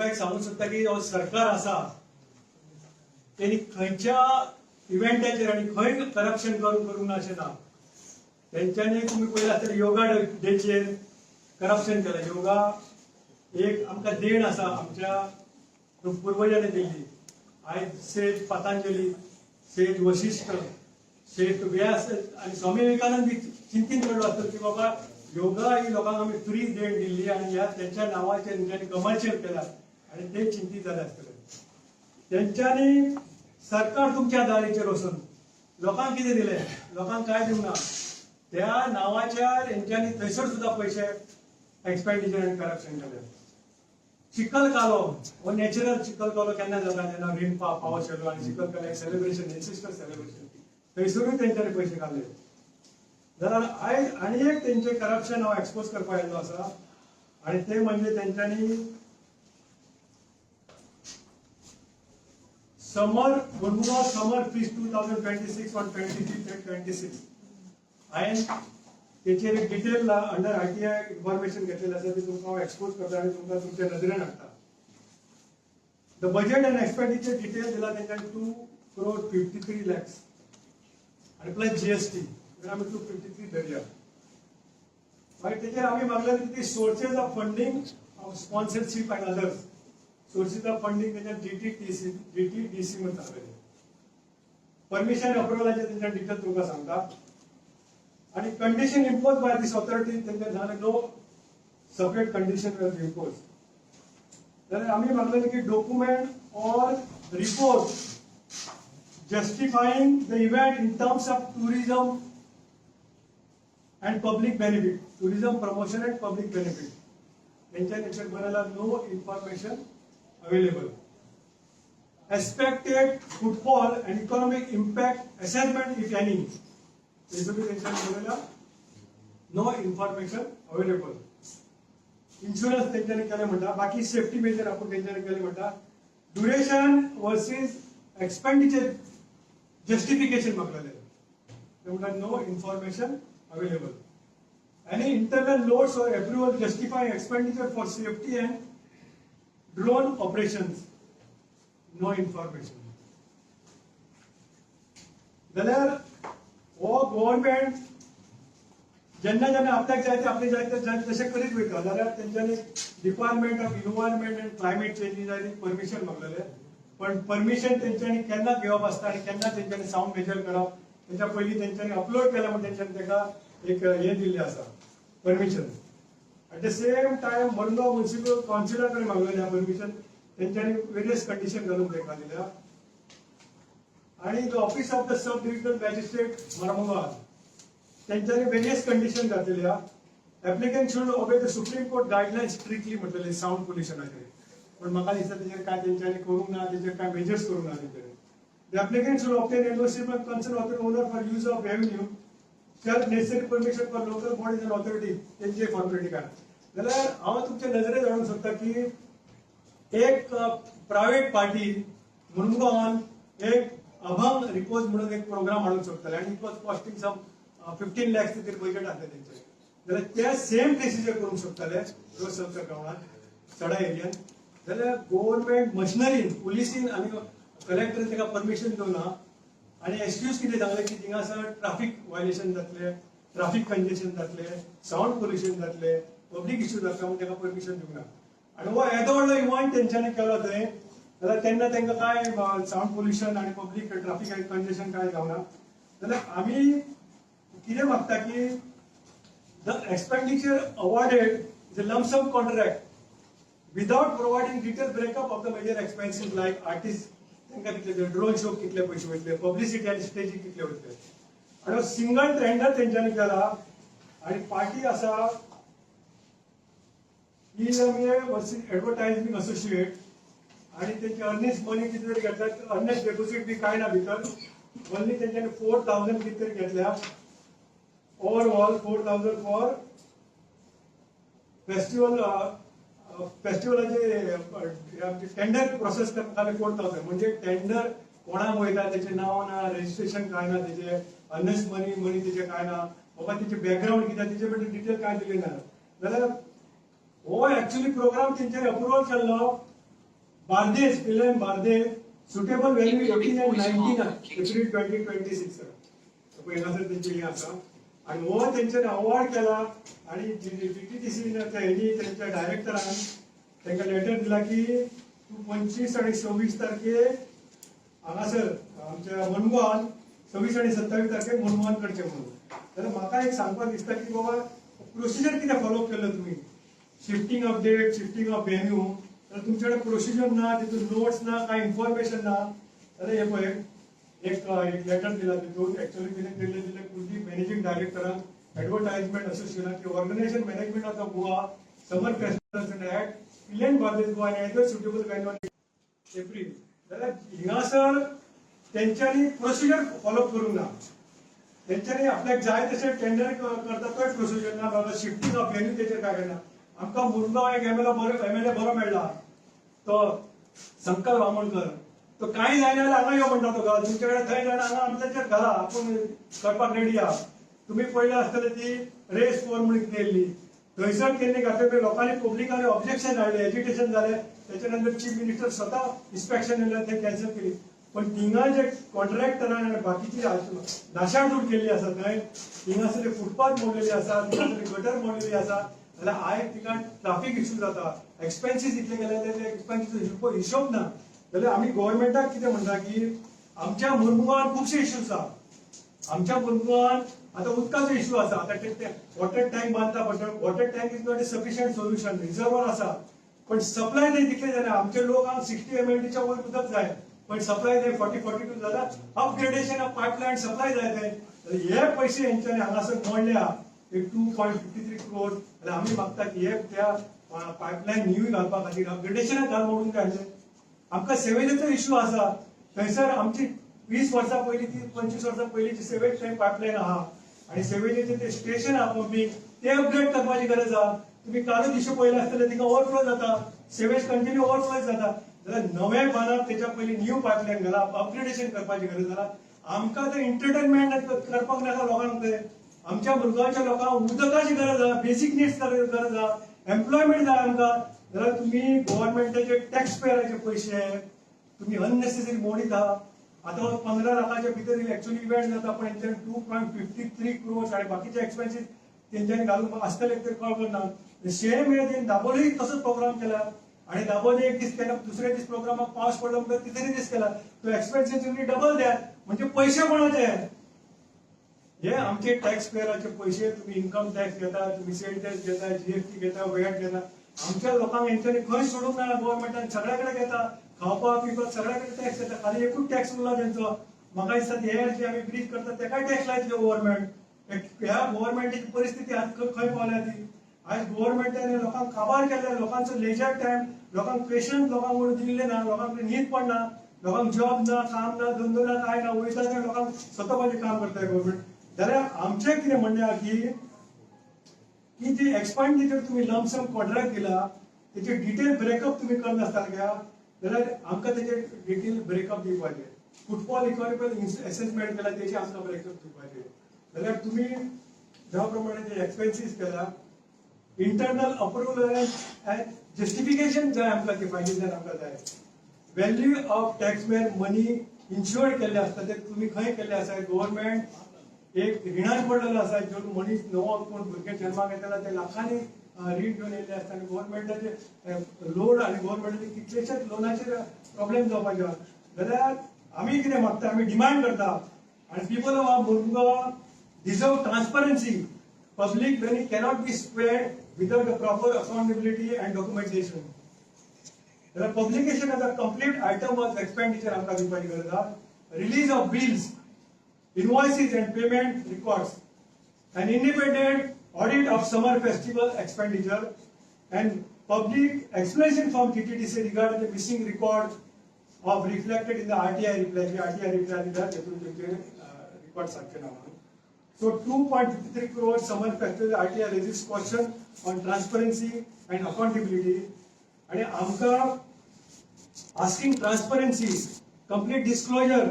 तुमकां एक सांगूंक सोदता की हो सरकार आसा, तेणी खंयच्या इव्हेंटाचेर आनी खंय करप्शन करून करूंक ना अशें ना. तेंच्यांनी तुमी पळयलें आसतलें, योगा डेचेर करप्शन केलें. योगा एक आमकां देण आसा, आमच्या पुर्वजांनी दिल्ली. आयज सेज पतंजली, सेज वशिष्ठ, सेज व्यास आनी स्वामी विवेकानंद बी चिंतीन पडलो आसतलो की बाबा, योगा ही लोकांक आमी फ्री देण दिल्ली आनी ह्या तेंच्या नांवाचेर तेंच्यांनी कमर्शियल केला आनी ते चिंतीत जाले आसतले. तेंच्यांनी सरकार तुमच्या दारीचेर वचून लोकांक कितें दिलें? लोकांक कांय दिवंक ना. त्या नांवाच्या तेंच्यांनी थंयसर सुद्दां पयशे एक्सपेंडिचर आनी करप्शन केलें. चिखल कालो हो नॅचरल चिखल कालो केन्ना जाता? जेन्ना रेन पावस येयलो आनी चिखल कालो एक सेलिब्रेशन, एन्सिस्टर सेलिब्रेशन, थंयसरूय तेंच्यांनी पयशे काडले. जाल्यार आयज आनी एक तेंचे करप्शन हांव एक्सपोज करपाक आयिल्लो आसा आनी ते म्हणजे तेंच्यांनी summer Mormugao Summer Fest 2026 on 25th and 26, हांवें तेचेर एक डिटेल अंडर आरटीआय इन्फॉर्मेशन घेतलेलें आसा, ती तुमकां हांव एक्सपोज करता आनी तुमकां तुमच्या नदरेन हाडटा. The budget and expenditure detail दिला तेंच्यांनी, 2 crore 53 lakhs आनी प्लस जीएसटी, आमी 253 धरया. मागीर तेचेर आमी मागलें की sources of funding of sponsorship and others sources of funding तेंच्या जीटीटीसी, जीटीडीसी म्हणून सांगलेले. परमिशन अप्रुव्हलाचे तेंच्या डिटेल तुमकां सांगता. आणि condition impose by this authority, तेंच्या सांगलें, no separate condition was impose. जाल्यार आमी मागलेले की document or report justifying the event in terms of tourism and public benefit, tourism promotion and public benefit. त्यांच्या त्याच्यात बनायला no information available. Expected footfall and economic impact assessment, if any, त्याचं त्यांच्या बनायला no information available. Insurance त्यांच्यानी केले म्हणटा, बाकी safety major आपण त्यांच्यानी केले म्हणटा. ड्युरेशन वर्सेस एक्सपेंडिचर जस्टिफिकेशन मागलेले, ते म्हणटा no information available. Any internal notes or approval justifying expenditure for safety and drone operations, no information. जाल्यार हो गव्हर्नमेंट जेन्ना जेन्ना आपल्याक जाय ते आपले जाय ते जाय तशें करीत वयता. जाल्यार तेंच्यांनी Department of Environment and Climate changes permission मागलेले, पण परमिशन तेंच्यांनी केन्ना घेवप आसता आनी केन्ना तेंच्यांनी सावंड मेजर करप, तेच्या पयलीं तेंच्यांनी अपलोड केलें म्हूण तेंच्यांनी ताका एक हें दिल्लें आसा, permission. At the same time Mormugao municipal कावन्सिला कडेन मागलेलें परमिशन, तेंच्यांनी वेरियस कंडिशन घालून तांकां दिल्या. आणि the office of the sub divisional magistrate Mormugao, तेंच्यांनी वेरियस कंडिशन घातलेल्या. Applicant should obey the Supreme Court guideline strictly म्हटलेले साऊंड पोल्युशनाचेर, पण म्हाका दिसता तेचेर काय तेंच्यांनी करूंक ना, तेचेर काय मेजर्स करूंक ना तेंच्यांनी. The applicant should obtain NOC from concerned authority owner for use of venue, shall necessary permission for local bodies and authority, तेंचे फॉर्मेलिटी काय. जाल्यार हांव तुमच्या नजरेत हाडूंक सोदता की एक प्रायव्हेट पार्टी मुरमुगांवान एक अभंग रिपोज म्हणून एक प्रोग्राम हाडूंक सोदताले आनी it was costing some 15 lakhs तरी बजेट आसलें तेंचें. जाल्यार त्या सेम प्लेसीचेर करूंक शकताले, रोज चौक ग्रावंडार, सडा एरियान. जाल्यार गव्हर्मेंट मशिनरीन, पुलिसीन आनी कलेक्टरान ताका परमिशन दिवना आनी एक्सक्यूज कितें सांगलें की थिंगासर ट्राफीक व्हायलेशन जातलें, ट्राफीक कंजेशन जातलें, सावंड पोल्युशन जातलें, पब्लीक इश्यू जातले म्हणून ताका परमिशन दिवंक ना. आनी हो येदो व्हडलो इव्हंट तेंच्यांनी केलो थंय, जाल्यार तेन्ना तांकां काय सावंड पोल्युशन आनी पब्लीक ट्राफीक कंजेशन काय जावना. जाल्यार आमी कितें मागता की the expenditure awarded is a lump sum contract without providing detailed breakup of the major expenses like artists तांकां कितले, ड्रोन शो कितले पयशे वयतले, पब्लिसिटी आनी स्टेजीक कितले वयतले. आनी सिंगल टेंडर तेंच्यांनी केला आनी पार्टी आसा ईएमए वर्सीस एडवर्टायझिंग असोसिएट आणि तेंचे अर्नेस्ट मनी कितें तरी घेतल्या, अर्नेस्ट डेपोझीट बी काय ना भितर. ओन्ली तेंच्यांनी 4,000 कितें तरी घेतल्या, overall 4,000 for festival. फेस्टिवलाचे टेंडर प्रोसेस करता 4,000, म्हणजे टेंडर कोणाक वयता तेचें नांव ना, रजिस्ट्रेशन काय ना तेचे, अर्नेस्ट मनी मनी तेचे काय ना, बाबा तेचे बॅकग्राऊंड कितें, तेचे बद्दल डिटेल काय दिले ना. जाल्यार हो एक्चुअली प्रोग्राम तेंच्यानी अप्रुवल केल्लो. Bardez, Pilerne Bardez, suitable venue Incoming 18 and voice 19 call. April 2026. पळय हांगासर तेंचे हें आसा आनी हो तेंच्यानी अवॉर्ड केला आनी जीटीटीसी हेणी तेंच्या डायरेक्टरान तांकां लेटर दिला की तूं 25 आनी 26 तारखेक हांगासर आमच्या मुरगांवान, 26 आनी 27 तारखेक मुरगांवान करचें म्हणून. जाल्यार म्हाका एक सांगपाक दिसता की बाबा, प्रोसिजर कितें फॉलो केल्लो तुमी, shifting of date, shifting of venue, जाल्यार तुमचे कडेन प्रोसिजर ना, तितून नोट्स ना, कांय इन्फॉर्मेशन ना. जाल्यार हे पळय, एक एक लेटर दिला. तितून एक्चुअली कितें केल्लें दिलें, कुलदीप मॅनेजींग डायरेक्टरान एडवर्टायजमेंट असोसिएशन की organization management of the Goa Summer Festival at Pilerne, Bardez, Goa and other suitable venue April. जाल्यार हिंगासर तेंच्यांनी प्रोसिजर फॉलो करूंक ना. तेंच्यांनी आपल्याक जाय तशें टेंडर करता, तोय प्रोसिजर ना बाबा. शिफ्टींग ऑफ व्हेन्यू तेचेर काय करना. आमकां मुरगांव एक एमएलए बरो, एमएलए बरो मेळ्ळा, तो संकल्प बामणकर. तो कांय जायना जाल्यार हांगा यो म्हणटा. तो घाल तुमचे कडेन थंय जायना, हांगा आमच्याचेर घाला, आपूण करपाक रेडी आहा. तुमी पळयलें आसतलें, ती रेस फोर म्हणून कितें येयल्ली, थंयसर केन्ना घातले पळय, लोकांनी, पब्लिकांनी ऑब्जेक्शन हाडलें, एजिटेशन जालें. त्याच्या नंतर चीफ मिनिस्टर स्वतः इन्स्पेक्शन येयले, ते कॅन्सल केली. पण थिंगा जे कॉन्ट्रॅक्टरान आनी बाकीची नाशाडूड केल्ली आसा थंय, थिंगासरले फुटपाथ मोडलेली आसा, थिंगासरली गटर मोडलेली आसा. जाल्यार आयज थिंगा ट्राफीक इश्यू जाता. एक्सपेन्सीस इतले केले, ते एक्सपेन्सीस हिशोब ना. जाल्यार आमी गोवोरमेंटाक कितें म्हणटा की आमच्या मुरमुगान खुबशे इश्यूज आसा. आमच्या मुरमुगान आतां उदकाचो इश्यू आसा. आतां ते वॉटर टँक बांदता, but water tank is not a sufficient solution. Reservoir आसा, पण सप्लाय नाही तितले जायना. आमचे लोक 60 एमएलडीच्या वर उदक जाय, पण सप्लाय जाय 40-42 जाल्यार अपग्रेडेशन ऑफ पायपलायन सप्लाय जाय. ते हे पैसे हेंच्यांनी हांगासर मोडल्या, एक 2.53 क्रोर. जाल्यार आमी मागता की हे त्या पायपलायन न्यू घालपा खातीर अपग्रेडेशनाक घाल मोडून काडले. आमकां सेवेजाचो इश्यू आसा. थंयसर आमची 20 वर्सां पयलीं ती, 25 वर्सां पयलींची सेवेज थंय पायपलायन आहा आणि सेवेजेचे ते स्टेशन आहा पंपींग, ते अपग्रेड करपाची गरज आहा. तुमी कालूच इश्यू पळयले आसतले, थिंगा ओवरफ्लो जाता, सेवेज कंटिन्यू ओवरफ्लो जाता. जाल्यार नवें बांदप, तेच्या पयलीं न्यू पायपलायन घालप, अपग्रेडेशन करपाची गरज आहा. आमकां ते एंटरटेनमेंट करपाक नाका लोकांक. ते आमच्या मुरगांवच्या लोकांक उदकाची गरज आहा, बेसीक निड्स गरज आहा, एम्प्लॉयमेंट जाय आमकां. जाल्यार तुमी गोवोरमेंटाचे टॅक्स पेयराचे पयशे तुम्ही अननेसेसरी मोडीत आहा. आता 15 लाखाच्या भितर एक्च्युअली इव्हेंट जाता, पण हेंच्यानी 2.53 क्रोर्स आणि बाकीचे एक्सपेन्सीस तेंच्यांनी घालून आसतले ते कळबर ना. सेम हे तेणी दाबोळी तसोच प्रोग्राम केला आणि दाबोळी एक दीस केला, दुसऱ्या दीस प्रोग्रामाक पावस पडलो म्हणटकर तिसरे दीस केला. तो एक्सपेन्सीस तुम्ही डबल द्या, म्हणजे पैसे कोणाचे? हे आमचे टॅक्स पेयराचे पैसे. तुम्ही इन्कम टॅक्स घेता, तुम्ही सेल टॅक्स घेता, जीएसटी घेता, वॅट घेता. आमच्या लोकांक हेंच्यांनी खंय सोडूंक ना. गोवोरमेंटान सगळ्या कडेन घेता, खावपा पिवपाक सगळ्या कडेन टॅक्स घेता. खाली एकूच टॅक्स उरला तेंचो. म्हाका दिसता हे जे आमी ब्रीज करता तेकाय टॅक्स लायतले गोवोरमेंट. ह्या गोवोरमेंटाची परिस्थिती आज खंय पावल्या ती. आयज गोवोरमेंटान लोकांक काबार केले, लोकांचो लेजर टायम, लोकांक पेशन्स लोकांक म्हणून दिल्ले ना. लोकांक न्हीद पडना, लोकांक जॉब ना, काम ना, धंदो ना, काय ना. वयता ते लोकांक सतोवपाचें काम करता गोवोरमेंट. जाल्यार आमचें कितें म्हणणें आहा की की जे एक्सपेंडिचर तुम्ही लमसम कॉन्ट्रॅक्ट दिला, त्याचे डिटेल ब्रेकअप तुम्ही करनासता घ्या, जाल्यार आमकां तेचे डिटेल ब्रेकअप दिवपाचे. फुटफॉल इकॉनॉमिकल असेसमेंट केला, तेचे आमकां ब्रेकअप दिवपाचे. जाल्यार तुम्ही ज्या प्रमाणे जे एक्सपेन्सीस केला, इंटरनल अप्रुव्हल अँड जस्टिफिकेशन जाय आमकां, ती फायलींतल्यान आमकां जाय. Value of tax payer money insured केल्ले आसता, ते तुमी खंय केल्ले आसा? गव्हर्नमेंट एक रिणान पडलेलो आसा. जो मनीस नवो कोण भुरगे जन्माक येताना ते लाखांनी रीण घेवन येयल्ले आसता आनी गव्हर्नमेंटाचे लोड आनी गव्हर्नमेंटाचे कितलेशेच लोनाचेर प्रॉब्लेम जावपाचे आहा. जाल्यार आमी कितें मागता, आमी डिमांड करता आनी people of Murgaon deserve transparency. Public money cannot be spent without a proper accountability and documentation. जाल्यार publication of the complete item of expenditure आमकां दिवपाची गरज आहा. Release of bills, invoices and payment records, an independent audit of summer festival expenditure, and public explanation from TTDC regarding the missing record of reflected in the RTI reply. J RTI reply दिला, तेतून तेंचे record सांगचे ना म्हणून. So 2.53 crore summer festival RTI raises question on transparency and accountability. आणि आमकां asking transparency, complete disclosure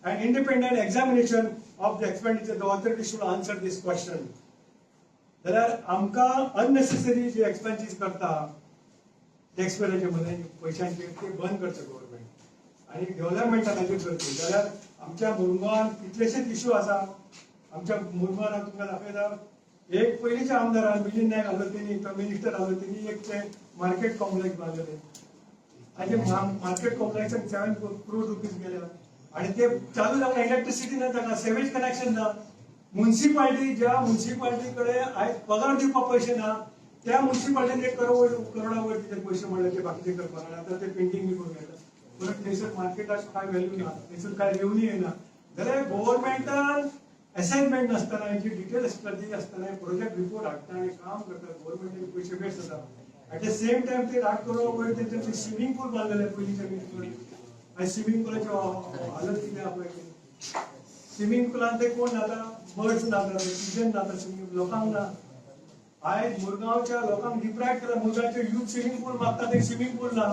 and independent examination of the expenditure, the authority should answer this question. जाल्यार आमकां अननेसेसरी जे एक्सपेन्सीस करता टॅक्स पेयराचे मनी पयशांचे ते बंद करचे government आणि डेव्हलपमेंटा खातीर करची. जाल्यार आमच्या मुरगांवान कितलेशेच इश्यू आसा. आमच्या मुरगांवान हांव तुमकां दाखयता, एक पयलींच्या आमदारान मिलिंद नायक आसलो, तेणी तो मिनिस्टर आसलो, तेणी एक ते मार्केट कॉम्प्लेक्स बांदलेले आणि मार्केट कॉम्प्लेक्सान 7 क्रोड रुपीज गेल्या आणि ते चालू जावन इलेक्ट्रिसिटी ना ताका, सेवेज कनेक्शन ना. म्युन्सिपाल्टी, ज्या म्युन्सिपाल्टी कडे आयज पगार दिवपाक पयशे ना, त्या म्युन्सिपाल्टीन 1 करोड करोडा वयर तिचे पयशे म्हणले ते बाकीचे करपाक, आनी आतां ते पेंडींग बी करून गेले. परत थंयसर मार्केटाक काय व्हॅल्यू ना, थंयसर काय रेवन्यू येना. जाल्यार गव्हर्मेंटान असाइनमेंट नासतना, हेची डिटेल स्टडी आसतना प्रोजेक्ट रिपोर्ट हाडटा आनी काम करता. गव्हर्मेंटाचे पयशे वेस्ट जाता. एट the same time ते 8 करोड वयर तेंचे स्विमींग पूल बांदलेले पयलींच्या मिनिस्टर, आनी स्विमींग पुलाची हालत कितें आहा पळय. स्विमींग पुलान ते कोण न्हाता? बर्ड्स न्हाता, पिजन न्हाता स्विमींग, लोकांक ना. आयज मुरगांवच्या लोकांक डिप्रायव्ह केला. मुरगांवचे युथ स्विमींग पूल मागता, ते स्विमींग पूल ना.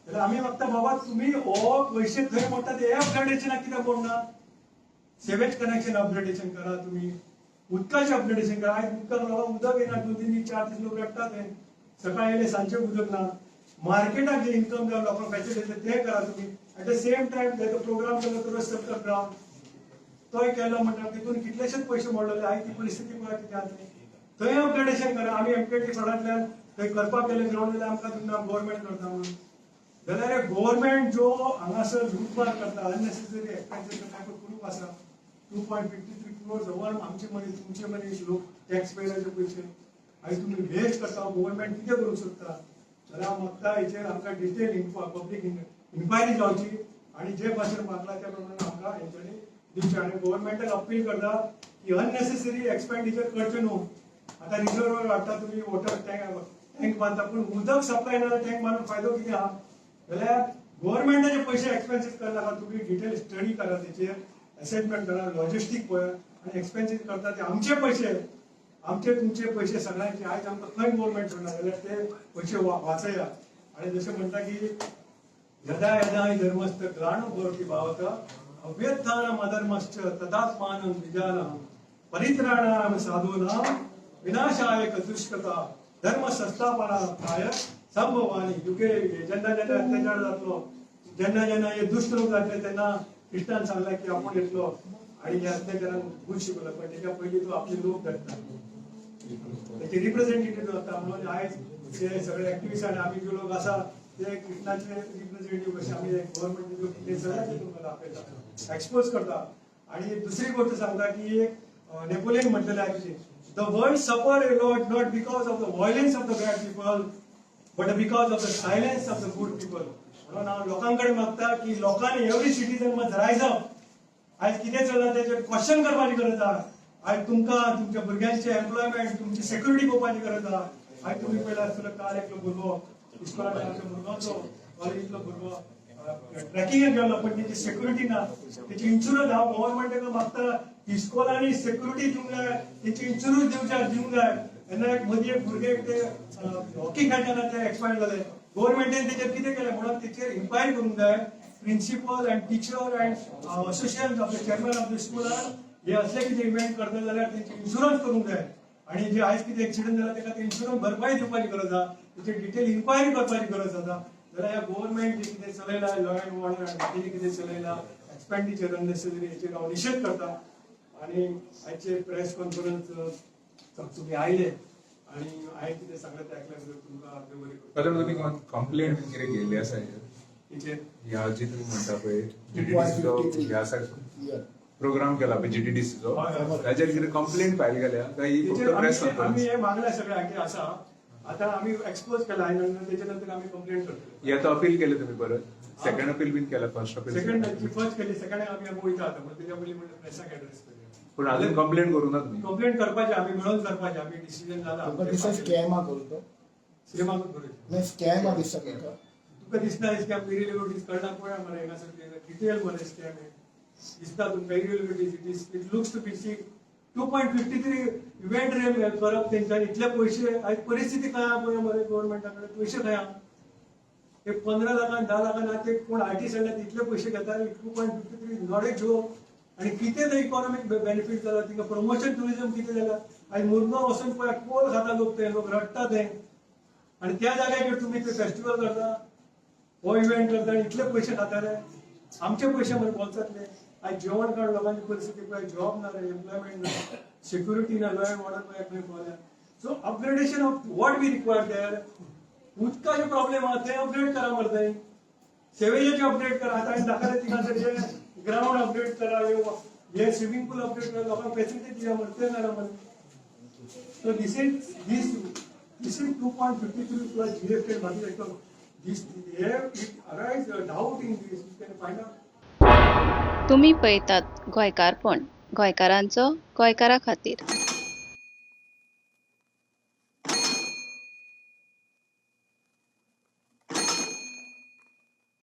जाल्यार आमी मागता, बाबा, तुम्ही हो पयशे थंय मोडटा ते अपग्रेडेशनाक कित्याक मोडना? सेवेज कनेक्शन अपग्रेडेशन करा तुम्ही, उदकाचें अपग्रेडेशन करा. आयज उदकाक लोकांक उदक येना, 2-3 दीस, 4 दीस लोक रडटात ते. सकाळी येयले सांजचे उदक ना. मार्केटाक जे इन्कम जावं लोकांक फॅसिलिटी ते करा तुम्ही. एट the same time तो प्रोग्राम केलो तो रस्तो ग्राउंड, तोय केलो म्हणटा तितून कितलेशेच पयशे मोडलेले. आयज ती परिस्थिती पळय कितें आसा ती. थंय अपग्रेडेशन करा. आमी एमकेटी फंडांतल्यान थंय करपाक गेले ग्राउंड, जाल्यार आमकां दिना गव्हर्मेंट करता म्हणून. जाल्यार गव्हर्मेंट जो हांगासर लुटमार करता, अननेसेसरी एक्सपेन्सीस करता, प्रूफ आसा. 2.53 क्रोर्स वर आमचे मनी, तुमचे मनी, लोक टॅक्स पेयराचे पयशे आनी तुमी वेस्ट करता. गव्हर्मेंट कितें करूंक सोदता? जाल्यार हांव मागता, हेचेर आमकां डिटेल पब्लीक इन्क्वायरी जावची आणि जे भाशेन मागला त्या प्रमाणे आमकां हेंच्यांनी दिवचें. आनी गव्हर्मेंटाक अपील करता की अननेसेसरी एक्सपेंडिचर करचें न्हू. आतां रिजर्वर वाडटा तुमी, वॉटर टँक टँक बांदता, पूण उदक सप्लाय ना, टँक बांदून फायदो कितें आहा? जाल्यार गव्हर्मेंटाचे पयशे एक्सपेन्सीस करनाका तुमी. डिटेल स्टडी करा, तेचेर असेसमेंट करा, लॉजिस्टीक पळया आनी एक्सपेन्सीस करता ते आमचे पयशे, आमचे तुमचे पयशे सगळ्यांचे. आयज आमकां खंय गव्हर्मेंट सोडना, जाल्यार ते पयशे वाचया. आणि जशें म्हणटा की यदा यदा हि धर्मस्य ग्लानो भवति भारत, अभ्युत्थानम अधर्मस्य तदात्मानं सृजाम्यहम्, परित्राणाय साधूनां विनाशाय दुष्कृतां, धर्म संस्थापनार्थाय संभवामि युगे युगे. जेन्ना जेन्ना अत्याचार जातलो, जेन्ना जेन्ना हे दुश्ट लोक जातले, तेन्ना कृष्णान सांगला की आपण येतलो आणि ह्या अत्याचारांक भूल शिकवलं. पण त्याच्या पयलीं तो आपले लोक धाडटा, त्याचे रिप्रेझेंटेटिव्ह जाता. म्हणून आयज जे सगळे ऍक्टिव्हिस्ट आणि आमी जे लोक आसा ते कृष्णाचे रिप्रेझेंटेटिव्ह कशे आमी गव्हर्मेंट कितें सगळ्याचे तुमकां दाखयता, एक्सपोज करता. आणि दुसरी गोष्ट सांगता की एक नेपोलियन म्हटलेलं आहे, "The world suffer a lot not because of the violence of the bad people, but because of the silence of the good people." म्हणून हांव लोकांकडे मागता की लोकांनी, every citizen must rise up. आयज कितें चल्लां तेचेर क्वेश्चन करपाची गरज आहा. आयज तुमकां तुमच्या भुरग्यांचे एम्प्लॉयमेंट, तुमची सेक्युरिटी पळोवपाची गरज आहा. आयज तुमी पळयला आसतलो, काल एकलो भुरगो इस्कोलान, आमच्या मुरगांवचो कॉलेजींतलो भुरगो ट्रॅकिंगेक गेलो, पण तेची सेक्युरिटी ना, तेची इन्शुरन्स. हांव गव्हर्मेंटाक मागता, इस्कोलांनी सेक्युरिटी दिवंक जाय, तेची इन्शुरन्स दिवच्या दिवंक जाय. तेन्ना एक मदीं एक भुरगे ते हॉकी खेळटना ते एक्सपायर जाले. गव्हर्मेंटान तेचेर कितें केलें? म्हणून तेचेर इन्क्वायरी करूंक जाय. Principal and teacher and association of the chairman of the स्कुलान हे असले कितें इव्हेंट करता जाल्यार तेंचे इन्शुरन्स करूंक जाय. आणि जे आयज कितें एक्सिडंट जाला तेका ते इन्शुरन्स भरपाई दिवपाची गरज आहा. तेची डिटेल इन्क्वायरी करपाची गरज आसा. जाल्यार ह्या गव्हर्मेंट जे कितें चलयला, लॉ अँड ऑर्डर आनी बाकीचें कितें चलयला, एक्सपेंडिचर अननेसेसरी, हेचेर हांव निशेध करता. आणि आयचे प्रेस कॉन्फरन्स तुमी आयले आणि हांवें कितें सांगलें तें ऐकल्या बद्दल तुमकां देव बरें करूं. कारण तुम्ही कंप्लेंट कितें केल्ली आसा हेजेर? तेचेर? ह्या जी तुम्ही म्हणता पळय जीटीडीसीचो ह्या प्रोग्राम केला पळय जीटीडीसीचो, हय, हय. ताजेर कितें कंप्लेंट फायल केल्या काय ही तेचेर फक्त प्रेस आमी आमी कॉन्फरन्स? हे मागल्या सगळें आसा. आता आमी एक्सपोज केला आणि नंतर त्याच्या नंतर आमी कंप्लेंट करतले. हे आता अपील केले तुम्ही परत, सेकंड अपील बीन केला, फर्स्ट अपील? सेकंड फर्स्ट केली, सेकंड आमी वयता आता. पण त्याच्या पयलीं म्हणल्यार प्रेसाक एड्रेस करूया. पूण अजून कंप्लेंट करू ना तुम्ही? कंप्लेंट करपाचे आमी मेळोन करपाचे, आमी डिसिजन जाला. तुमकां दिसता स्कॅम करू तो? सिनेमाकूच करूया. नाही, स्कॅम दिसता तुमकां? तुका दिसता स्कॅम? इरेग्युलरिटीज कळना पळया मरे. हांगासर डिटेल मरे, स्कॅम दिसता तुमकां? Irregularities, it looks to be see 2.53 event रे करप तेंच्यानी इतले पयशे. आयज परिस्थिती काय आहा पळय मरे, गव्हर्मेंटा कडेन पयशे खंय आहा? एक 15 लाखान, 10 लाखान ते कोण आर्टिस्ट हाडल्या तितले पयशे घेता. 2.53, not a joke. आणि कितें ते इकॉनॉमीक बेनिफीट जाला तिंगा, प्रमोशन टुरिझम कितें जाला? आयज मुरगांव वचून पळय, कोल खाता लोक, ते लोक रडटा ते. आणि त्या जाग्याचेर तुमी ते फेस्टिवल करता, हो इव्हेंट करता आनी इतले पयशे खाताले आमचे पयशे मरे बोल्सांतले. आयज जेवण काड लोकांची परिस्थिती पळय, जॉब ना रे, एम्प्लॉयमेंट ना, सिक्युरिटी ना, लॉ अँड ऑर्डर पळय खंय पावल्या. So upgradation of what we require there. उदकाचे problem आहा ते अपग्रेड करा मरे थंय, सेवेजाचे अपग्रेड करा. आतां हांवें दाखयलें थिंगासर जे ग्रावंड अपग्रेड करा, हे स्विमींग पूल अपग्रेड करा, लोकांक फेसिलिटी दिया मरे, ते जाणा मरे. So this is 2.53 plus GST and बाकी एकदम this here it arise a doubt in this, you can find out. तुमी पळयतात गोंयकारपण, गोंयकारांचो गोंयकारा खातीर.